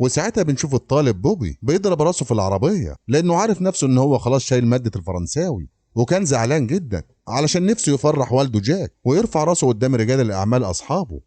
وساعتها بنشوف الطالب بوبي بيضرب راسه في العربية لانه عارف نفسه ان هو خلاص شايل مادة الفرنساوي، وكان زعلان جدا علشان نفسه يفرح والده جاك ويرفع راسه قدام رجال الاعمال اصحابه.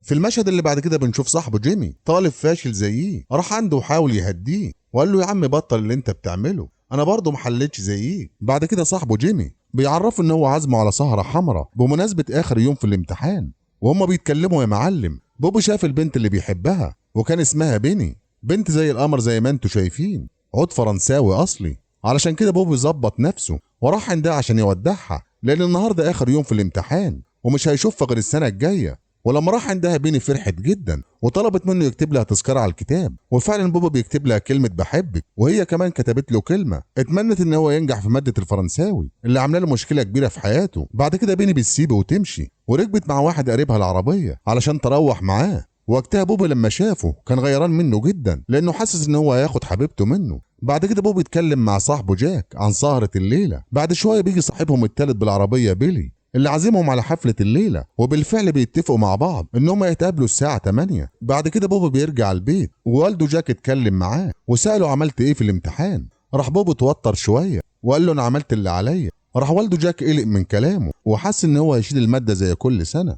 في المشهد اللي بعد كده بنشوف صاحبه جيمي طالب فاشل زيه، راح عنده وحاول يهديه وقال له يا عم بطل اللي انت بتعمله، انا برضه محلتش زيك. بعد كده صاحبه جيمي بيعرفه ان هو عازمة على سهره حمراء بمناسبة اخر يوم في الامتحان. وهما بيتكلموا يا معلم بوبي شاف البنت اللي بيحبها وكان اسمها بيني، بنت زي القمر زي ما انتوا شايفين، عود فرنساوي اصلي. علشان كده بوبي ظبط نفسه وراح عندها عشان يودعها لان النهارده اخر يوم في الامتحان ومش هيشوفها غير السنة الجاية. ولما راح عندها بيني فرحت جدا وطلبت منه يكتب لها تذكرة على الكتاب، وفعلا بوبي بيكتب لها كلمة بحبك، وهي كمان كتبت له كلمة اتمنت ان هو ينجح في مادة الفرنساوي اللي عامله له مشكلة كبيرة في حياته. بعد كده بيني بتسيبه وتمشي وركبت مع واحد قريبها العربية علشان تروح معاه. وقتها بوبي لما شافه كان غيران منه جدا لانه حاسس ان هو هياخد حبيبته منه. بعد كده بوبي اتكلم مع صاحبه جاك عن سهرة الليلة. بعد شوية بيجي صاحبهم التالت بالعربية بيلي اللي عازمهم على حفلة الليلة، وبالفعل بيتفقوا مع بعض ان هم يتقابلوا الساعة 8. بعد كده بوبي بيرجع البيت ووالده جاك اتكلم معاه وسأله عملت ايه في الامتحان. راح بوبي اتوتر شوية وقال له انا عملت اللي عليا. راح والده جاك قلق من كلامه وحس ان هو هيشيل المادة زي كل سنة.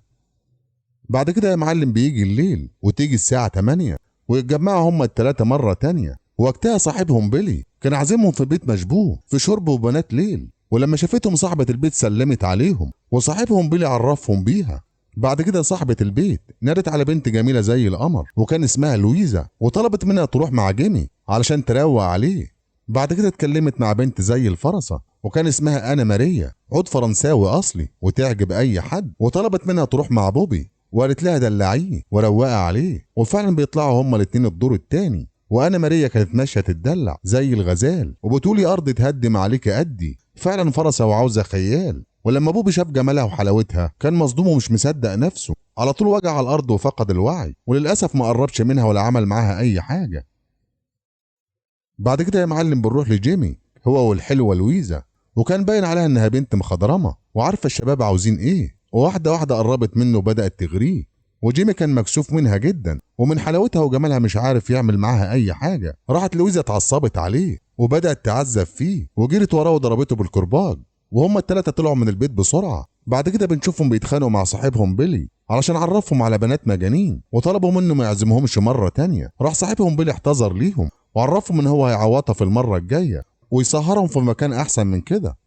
بعد كده يا معلم بيجي الليل وتيجي الساعة 8 ويتجمعوا هما التلاتة مرة تانية. وقتها صاحبهم بيلي كان عازمهم في بيت مشبوه في شرب وبنات ليل، ولما شافتهم صاحبة البيت سلمت عليهم وصاحبهم بيلي عرفهم بيها. بعد كده صاحبة البيت نادت على بنت جميلة زي القمر وكان اسمها لويزا وطلبت منها تروح مع جيمي علشان تروق عليه. بعد كده اتكلمت مع بنت زي الفرصة وكان اسمها أنا ماريا، عود فرنساوي أصلي وتعجب أي حد، وطلبت منها تروح مع بوبي وقالت لها دلعيه وروقي عليه. وفعلا بيطلعوا هما الاتنين الدور التاني، وأنا ماريا كانت ماشية تتدلع زي الغزال وبتقولي أرض تهدم عليك أدي، فعلا فرسة وعاوزة خيال. ولما بوبي شاف جمالها وحلاوتها كان مصدوم ومش مصدق نفسه، على طول وجع على الأرض وفقد الوعي، وللأسف ما قربش منها ولا عمل معاها أي حاجة. بعد كده يا معلم بنروح لجيمي هو والحلوة لويزا، وكان باين عليها إنها بنت مخضرمة وعارفة الشباب عاوزين إيه، وواحدة واحدة قربت منه وبدأت تغريه. وجيمي كان مكسوف منها جدا ومن حلاوتها وجمالها مش عارف يعمل معاها اي حاجة. راحت لويزا اتعصبت عليه وبدات تعذب فيه وجرت وراه وضربته بالكرباج، وهما التلاتة طلعوا من البيت بسرعة. بعد كده بنشوفهم بيتخانقوا مع صاحبهم بيلي علشان عرفهم على بنات مجانين وطلبوا منه ما يعزمهمش مرة تانية. راح صاحبهم بيلي اعتذر ليهم وعرفهم ان هو هيعوضها في المرة الجاية ويسهرهم في مكان احسن من كده.